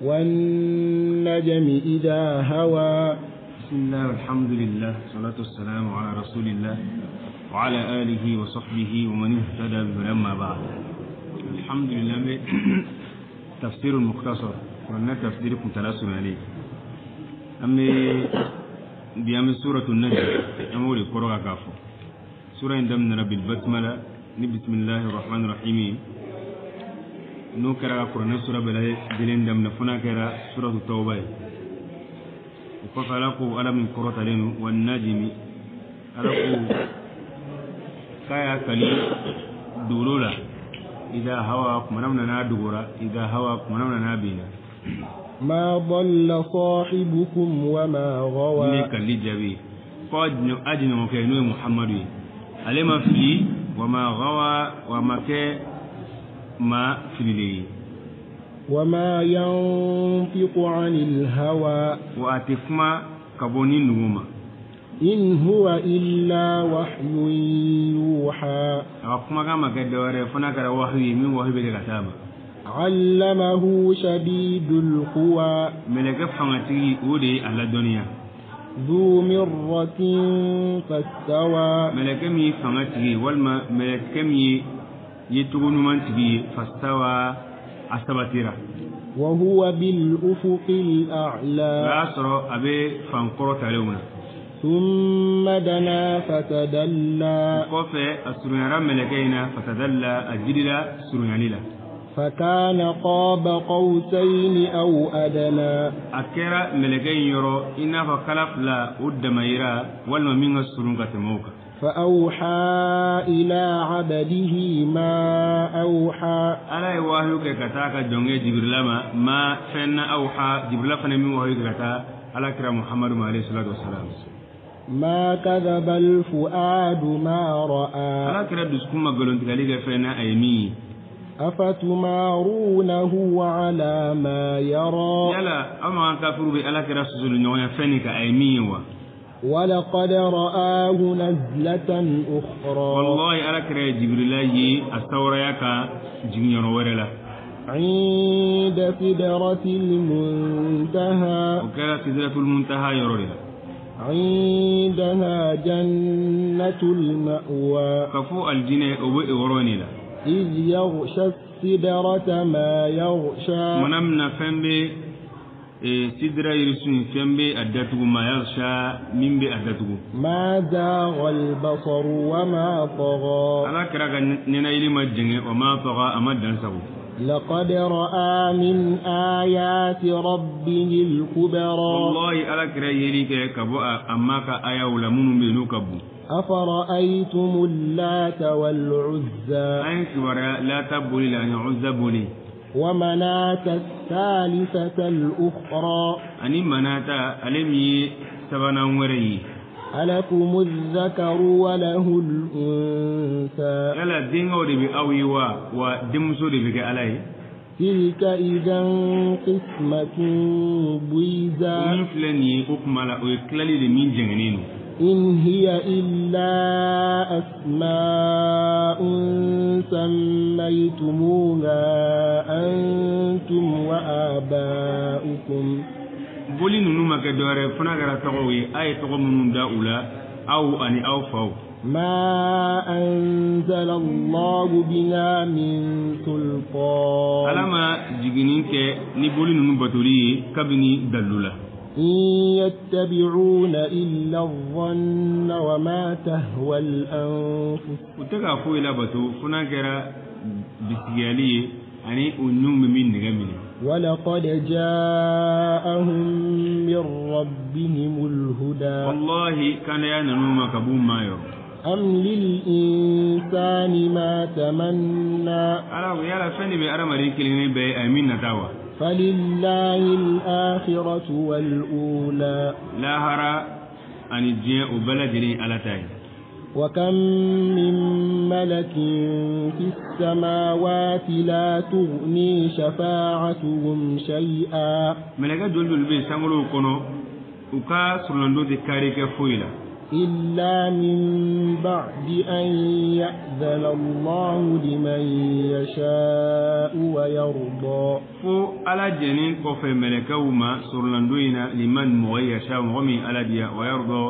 والنجم إذا هوى. بسم الله والحمد لله والصلاة والسلام على رسول الله وعلى آله وصحبه ومن اهتدى بهداه ما بعد. الحمد لله. تفسير المختصر قلنا تفسيركم تلاسل عليه. أمي بيام سورة النجم أموري قرأ كافو سورة دمنا بالبسملة بسم الله الرحمن الرحيم نو كرا قرآن سورة بلا دلين دمنا فنا كرا سورة التوبة وقفلقوا على من قرأت علينا والنجم ألقوا كايا كلي دورولا إذا هوى منامنا نادورا إذا هوى منامنا نابينا ما ضل صاحبكم وما غوى. نكلي جبي قد أجن وكأنه محمد علم في وما غوى وما ك ما في وما ينطق عن الهوى وأتفما كبوني نوما إن هو إلا وحي يوحى. أقوم كما كدوره فنا كرا وحي من وحي بجلسامة علمه شديد القوى ملك فهمتي ودي على الدنيا ذو مرة فاستوى. ملك مي فهمتي والما ملك مي يتغنو من تجي فاستوى أستبتيرا وهو بالأفق الأعلى رأسه أبي فانقرة علينا ثم دنا فتدلى وقف السريان ملكينا فتدلى الجدل سريانيلا فكان قاب قوسين أو أدنى. أكرا ملكين يرو إنا فكلف لا أدميرا والممين السرون كتموك فأوحى إلى عبده ما أوحى. ألا يواهيك كتاك جونجي جبريل ما فإن أوحى جبريل فنمي وهيك كتا على كرا محمد عليه الصلاة والسلام. ما كذب الفؤاد ما رأى. على كرا دسكم قالون تقاليك فإن أيمي أفتمارونه على ما يرى. يلا أما كافر بألا كرا سوسل نويا فإنك أيمي ولقد رآه نزلة أخرى. والله ألا كرا جبريل أستورياك جنيور ورلا عند سدرة المنتهى. وكرا سدرة المنتهى يرولها عندها جنة المأوى. كفو الجنة أوروني لا إذ يغشى السدرة ما يغشى. منامنا فنبي سدرة يرسون فنبي أدتو ما يغشى من بي أدتو ما زاغ البصر وما طغى. أنا كراغ ننايلي ما جنة وما طغى أما دنسبو. لقد رأى من آيات ربه الكبرى. والله ألا كرا يليك كبو أماك آية ولمن بينو كبو. أفرأيتم اللات والعزى. أين كبرى لا تبولي لأن عزى بولي. ومناة الثالثة الأخرى. أني مناة ألمي سبنا وري. ألكم الذكر وله الأنثى. يلا دينغو دي بأوي ودمسو دي بك علي. تلك إذا قسمة ضيزى. ومن فلاني أكمل ويكلالي لمن جنينو. إن هي إلا أسماء سميتموها أنتم وآباؤكم. بولي نونو ما كدوره فنا غرا تقوي اي تقو منو داولا او اني او فاو. ما أنزل الله بها من سلطان. ألما جيجنين كي ني بولي نونو باتولي كابني دلولا. إن يتبعون إلا الظن وما تهوى الأنفس. وتغا فوي لا باتو فنا غرا بسيالي أني أنوم من نغمني. ولقد جاءهم من ربهم الهدى. والله كان ينوم كبوم مايو. أم للإنسان ما تمنى. ألا يلا فني بأرمري كلمة بأمين نتاوى. فلله الآخرة والأولى. لا هرى أن الجيء بلدني على تاي. وكم من ملك في السماوات لا تغني شفاعتهم شيئا. ملك جل بي سانغلو كونو وكا سرلندو دي كاريكا فويلا. إلا من بعد أن يأذن الله لمن يشاء ويرضى fo Ala jɛnnen kɔfɛ mɛlɛkɛw ma sɔrɔlando in na liman mɔgɔ yasha mɔgɔ min Ala diya wa yarda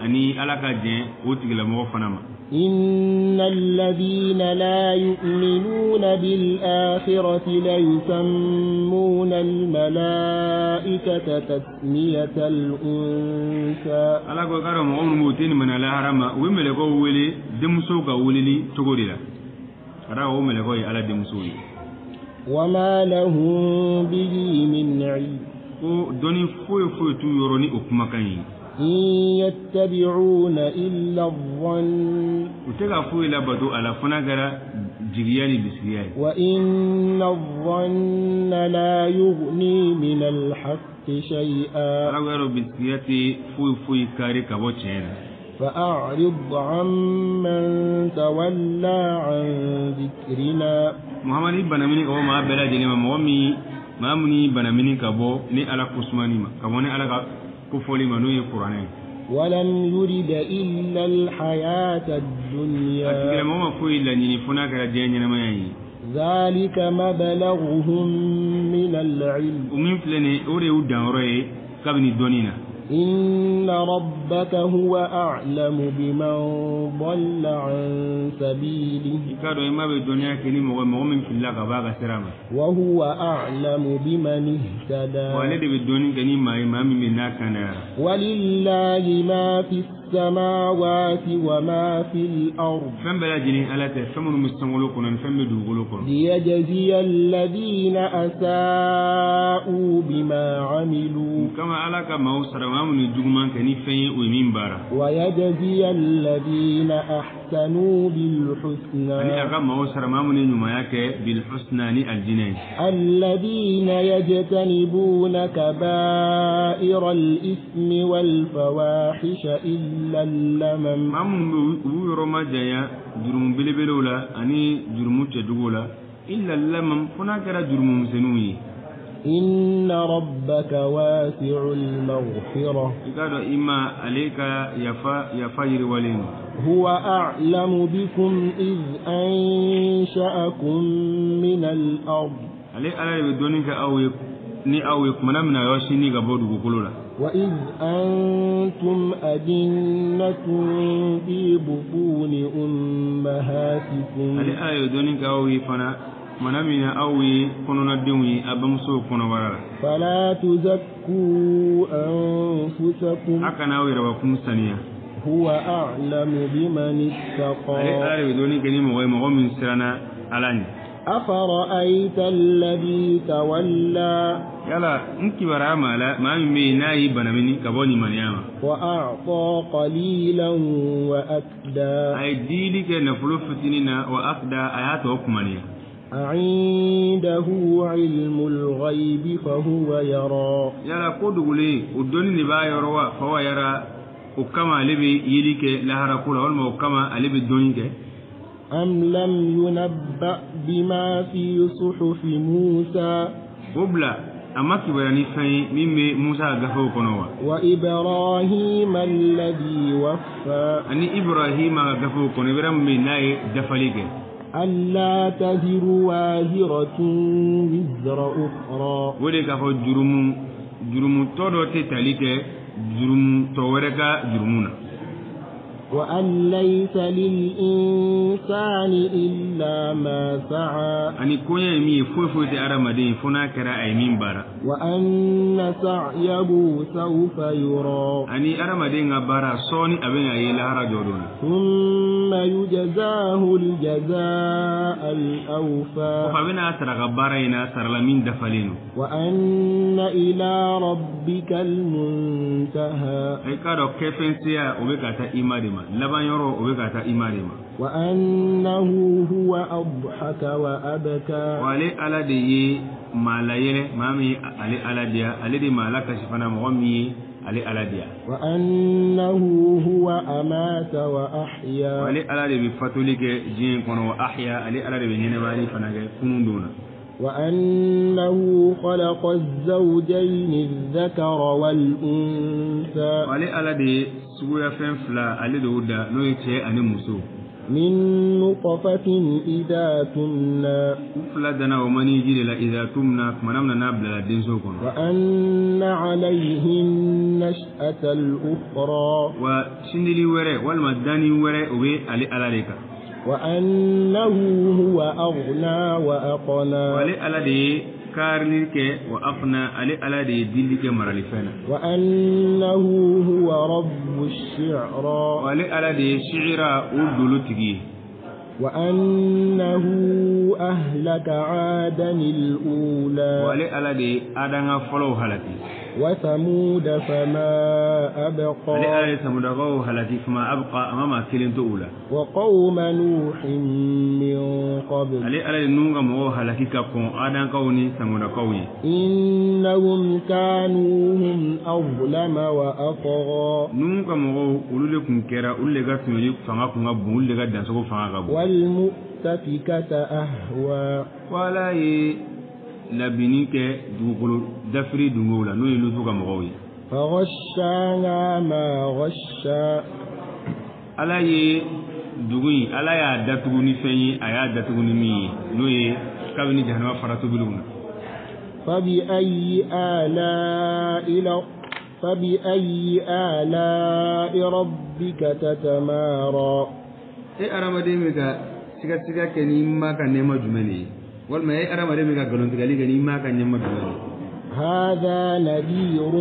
ani Ala ka jɛn o tigilamɔgɔ fana ma. إن الذين لا يؤمنون بالآخرة ليسمون الملائكة تسمية الأنثى Ala ko k'a dɔn mɔgɔ minnu b'o tɛ nin mana lahara ma u bɛ mɛlɛkɛw wele denmusow ka weleli cogo de la ka d'a kan o mɛlɛkɛw ye Ala denmusow ye. وما لهم به من علم ko dɔnni foyi foyi t'u yɔrɔ ni o kumakan ye. إن يتبعون إلا الظن u tɛ ka foyi labato a la fo n'a kɛra jigiya ni bisigiya ye. وإن الظن لا يغني من الحق شيئا Ala ko y'a dɔn bisigiya tɛ foyi foyi kari ka bɔ tiɲɛ na. فأعرض عمن تولى عن ذكرنا Muhamadi banamini ka bɔ maa bɛɛ lajɛlen ma mɔgɔ min maa minnu y'i banamini ka bɔ ni Ala kosumani ma ka bɔ ni Ala ka kofɔli ma n'o ye kuranɛ ye. ولم يرد إلا الحياة A الدنيا tigilamɔgɔ ma foyi laɲini fo n'a kɛra diɲɛ ɲɛnamaya ye. ذلك مبلغهم من العلم O min filɛ nin ye o de y'u danyɔrɔ ye kabini dɔnni na. إن ربك هو أعلم بمن ضل عن سبيله I k'a dɔn i ma bɛ dɔnniya kɛ ni mɔgɔ ye mɔgɔ min filila ka bɔ a ka sira ma. وهو أعلم بمن اهتدى Wa ale de bɛ dɔnni kɛ ni maa ye maa min bɛ n'a kandayara. ولله ما في السماوات وما في الأرض Fɛn bɛɛ lajɛlen Ala tɛ fɛn minnu bɛ sankolo kɔnɔ ani fɛn bɛ dugukolo kɔnɔ. ليجزي الذين أساءوا بما عملوا O kama Ala ka maaw sara maa minnu ye juguman kɛ ni fɛn ye o ye min baara. ويجزي الذين أحسنوا Ani a بالحسنى ka maaw sara maa minnu ye ɲumanya kɛ bilhusna ni aljinɛ ye. الذين يجتنبون كبائر الإثم والفواحش إلا اللمم Maa minnu bɛ u b'u yɔrɔ ma janya jurumu belebelew la ani jurumu cɛjuguw la illa lamam fo n'a kɛra jurumu misɛnninw ye. إن ربك واسع المغفرة I k'a dɔn i ma ale ka yafa yafa yiriwalen don. هو أعلم بكم إذ أنشأكم من الأرض Ale Ala de bɛ dɔnni kɛ aw ye ni aw ye kumana min na a y'aw sini ka bɔ dugukolo la. وإذ أنتم أجنة في بطون أمهاتكم Ale Ala de bɛ dɔnni kɛ aw ye fana kumana min na aw ye kɔnɔnadenw ye a bamusow kɔnɔbara la. فلا تزكوا أنفسكم A kana aw yɛrɛbakun saniya. هو أعلم بمن Ale اتقى Ala de bɛ dɔnni kɛ ni mɔgɔ ye mɔgɔ min siranna Ala ɲɛ. أفرأيت الذي تولى Yala n kibaruya maa la maa min bɛ yen n'a y'i banamini ka bɔ limaniya ma. وأعطى قليلا وأكدى A ye diili kɛ nafolo fitinin na wa akda a y'a tɔ kumaniya. أعنده علم الغيب فهو يرى Yala ko dogolen o dɔnni de b'a yɔrɔ wa fa wa yara o kama ale bɛ yeli kɛ lahara ko la walima o kama ale bɛ dɔnni kɛ. أم لم ينبأ بما في صحف موسى O bila a ma kibaruya ni fɛn ye min bɛ Musa ka gafew kɔnɔ wa. وإبراهيم الذي وفى Ani Ibrahima ka gafew kɔnɔ Ibrahima min n'a ye dafali kɛ. ألا تزر وازرة وزر أخرى O de k'a fɔ jurumu jurumutɔ dɔ tɛ tali kɛ jurumutɔ wɛrɛ ka jurumu na. وأن ليس للإنسان إلا ما سعى Ani koɲɛ ye min ye foyi foyi tɛ adamaden ye fo n'a kɛra a ye min baara. وأن سعيه سوف يرى Ani adamaden ka baara sɔɔni a bɛna ye lahara jɔ don na. ثم يجزاه الجزاء الأوفى Kɔfɛ a bɛna sara ka baara in na sarala min dafalen don. وأن إلى ربك المنتهى I k'a dɔn kɛfɛnseya o bɛ ka taa i ma de ma laban yɔrɔ o bɛ ka taa i ma de ma. وأنه هو أضحك وأبكى Wa ale Ala de ye maa layɛlɛ maa min ye ale Ala diya ale de maa lakasi fana mɔgɔ min ye ale Ala diya. وأنه هو أمات وأحيا Ale Ala de bɛ fatuli kɛ diɲɛ kɔnɔ wa ahya ale Ala de bɛ ɲɛnɛmayali fana kɛ kunun don na. وأنه خلق الزوجين الذكر والأنثى. Ale Ala de ye suguya fɛn fila, ale de y'o da, n'o ye cɛ ani muso. من نطفة إذا تمنى. U fila danna o mani ji de la, إذا تمنى, tuma min na n'a bilala denso kɔnɔ. وأن عليه النشأة الأخرى. Wa sindili wɛrɛ walima danni wɛrɛ, o bɛ ale Ala de kan. وأنه هو أغنى وأقنى. Ale Ala de ye karili kɛ, وأقنى, ale Ala de ye dili kɛ maralifɛn na. وأنه هو رب الشعرى. Ale Ala de ye Shi'ira o dolo tigi ye. وأنه أهلك عادا الأولى. Ale Ala de ye Adanga fɔlɔw halaki. وثمود فما Ale Ala أبقى. ye Samudakaw halaki, فما أبقى, a ma maa kelen to u la. وقوم نوح من قبل. Ale Ala ye Nuhu ka mɔgɔw halaki ka kɔn Adankaw ni Samudakaw ye. إنهم كانوا هم أظلم وأطغى. Nuhu ka mɔgɔw, olu de kun kɛra, olu de ka tɔɲɔli fanga kun ka bon, olu de ka dansogo fanga ka bon. والمؤتفكة أهوى. Ko Ala ye labini kɛ dugukolo dafiri dungow la, n'o ye Lutu ka mɔgɔw ye. فغشاها ما غشى. Ala ye dugu in, Ala y'a datugu ni fɛn ye, a y'a datugu ni min ye, n'o ye kabini jahanama fara tobiliw na. فبأي آلاء ربك تتمارى؟ E adamaden bɛ ka sigasiga kɛ ni ma ka nɛɛma jumɛn de ye, walima e adamaden bɛ ka nkalontigɛli kɛ ni ma ka nɛɛma jumɛn de ye? هذا نذير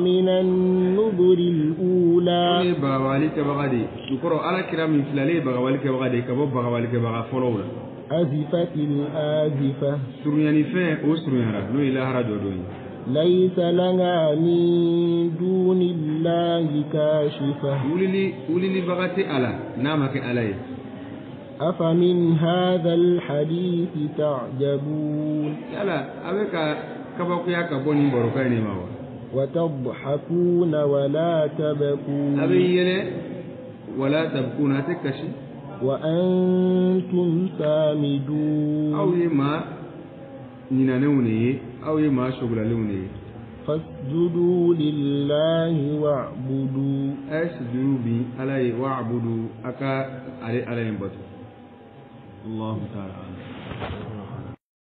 من النذر الأولى. O ye bagabagali kɛbaga de ye. O kɔrɔ, Ala kira min filɛ, ale ye bagabagali kɛbaga de ye ka bɔ bagabali kɛbaga fɔlɔw la. أزفت الآزفة. Surunyanifɛn, o surunyara, n'o ye lahara jɔ don ye. ليس لها من دون الله كاشفة. Wulili wulilibaga tɛ a la n'a ma kɛ Ala ye. أفمن هذا الحديث تعجبون؟ Yala a bɛ ka kabakoya ka bɔ nin barokan in de ma wa? وتضحكون ولا A تبكون. bɛ yɛlɛ, ولا تبكون, a tɛ kasi. وأنتم Aw سامدون. ye maa ɲinanenw de ye, aw ye maa sogolalenw de ye. فاسجدوا لله واعبدوا. A ye sujuru bin Ala ye, واعبدوا, a ka ale Ala in bato. الله تعالى أعلم.